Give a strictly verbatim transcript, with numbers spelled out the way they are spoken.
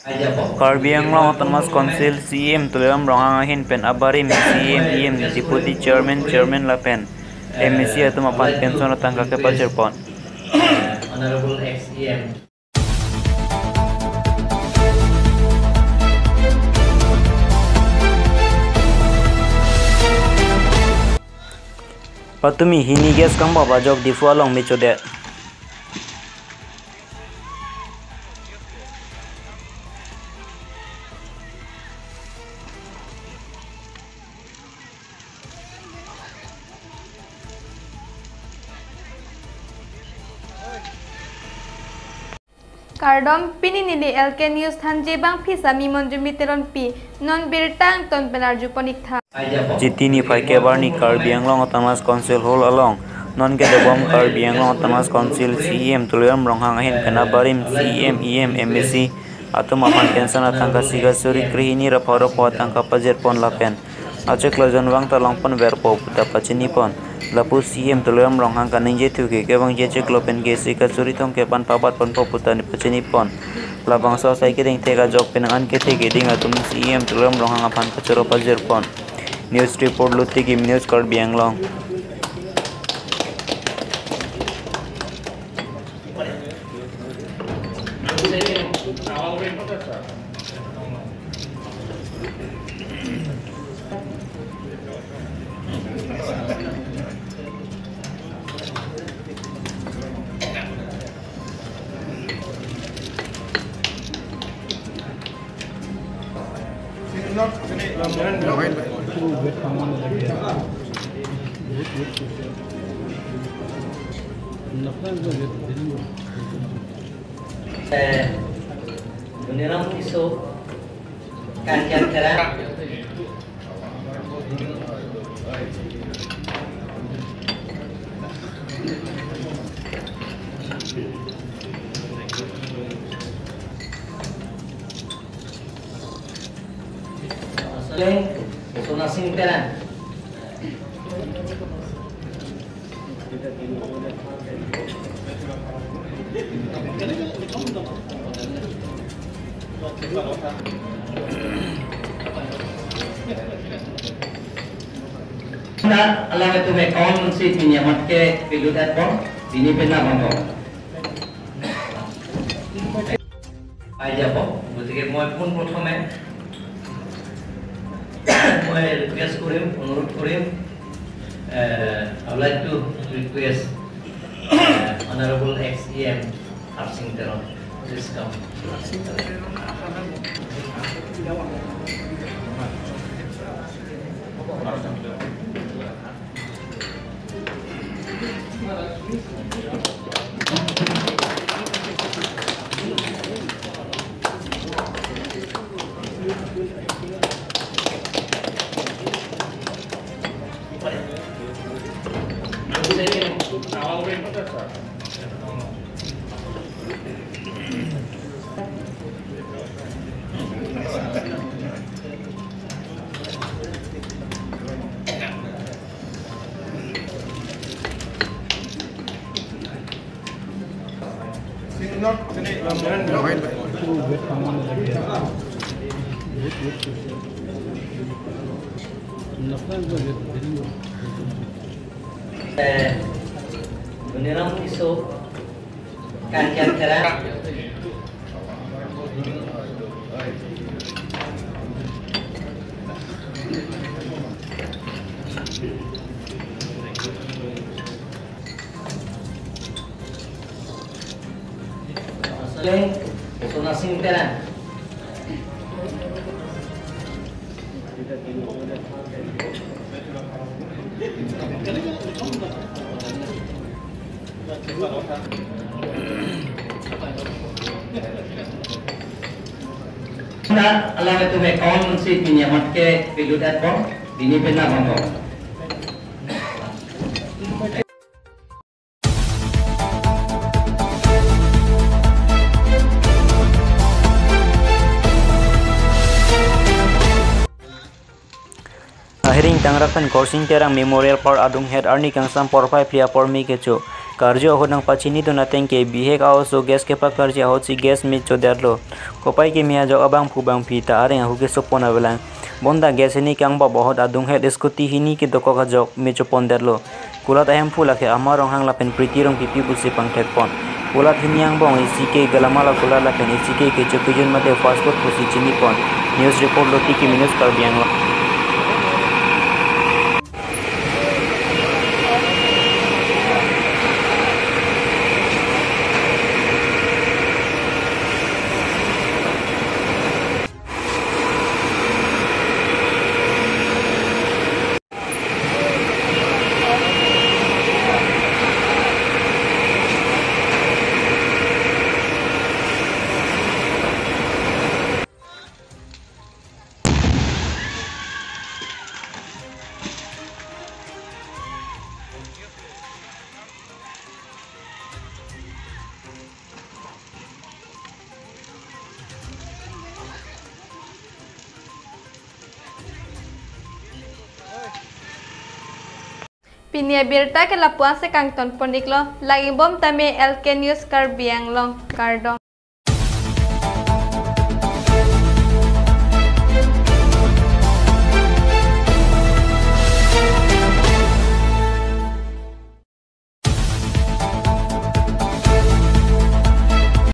Karbi Anglong Autonomous Council C E M Tuliram Ronghang ahin pen abarim C E M, E M, Deputy Chairman, Chairman lapen M A C atum aphan pension atangka kepajirpon. Honorable ex E M. Patumi hini gas kangbap ajok Diphu along mechodet. Kardom, pini neli L K News thanji abang phisa mi Monjumi Teronpi, non birta angton pen arjupon ik tha. Chiti niphai kep arni Karbi Anglong Autonomous Council Hall along non kedobom Karbi Anglong Autonomous Council C E M Tuliram Ronghang ahin pen abarim C E M, E M, M A C atum aphan pension atangka sika suri krehini ra pharo pho atangka pajirpon lapen achiklo jon vang ta longponverpo puta pachinipon. Lapu C E M Tuliram Ronghang kaningje thu ke kevangji achiklo pen ke sika suri thomkep an pabatponpo puta pachinipon. Labangso asai keding thek ajok penang an kethe keding atum C E M Tuliram Ronghang aphan kachoro pajirpon. News report Lutiki News Karbi Anglong. Eh, Doniram Tisso, Kanchal Terang. Sona Singh Terang. Na, alanglitum account si pini amat ke pilut at bom, pini pena bom. পাই যাব। গতিকে মই পোনপ্ৰথমে মই ৰিকুৱেষ্ট কৰিম, অনুৰোধ কৰিম, এ, I would like to request, A, Honorable ex E M Harsing Teron, please come. Eh, Doniram Tisso, Kanchal Terang. Sona Singh Terang. Na, alanglitum account si pini amat ke pilut at bom, pini pena bom. Ahiring Tangrak pen Korsing Terang Memorial Park adunghet arni kangsam porphai phli apor me kecho. Karju ahut nangpachinidun ateng ke bihek a-oso gas kepakarji ahutsi gas me chodetlo. Kopai keme ajok abangphu bangphi ta areng ahu kesopon avelang. Bonta gas hini kangbap ahut adunghet scooty hini kedokok ajok me chopondetlo. Kulat ahemphu lake Ama Ronghang lapen Priti Rongpipi pusi pangthekpon. Kulat hini angbong isi ke Gelamala Kulat lapen isi ke kecho kejun mate fast food pusi chinipon. News report Loti Kimi News Karbi Anglong. Pini abirta ke lapu-an si kangtonpon-iklo, lang-ibom tame L K News Karbi Anglong, kardom.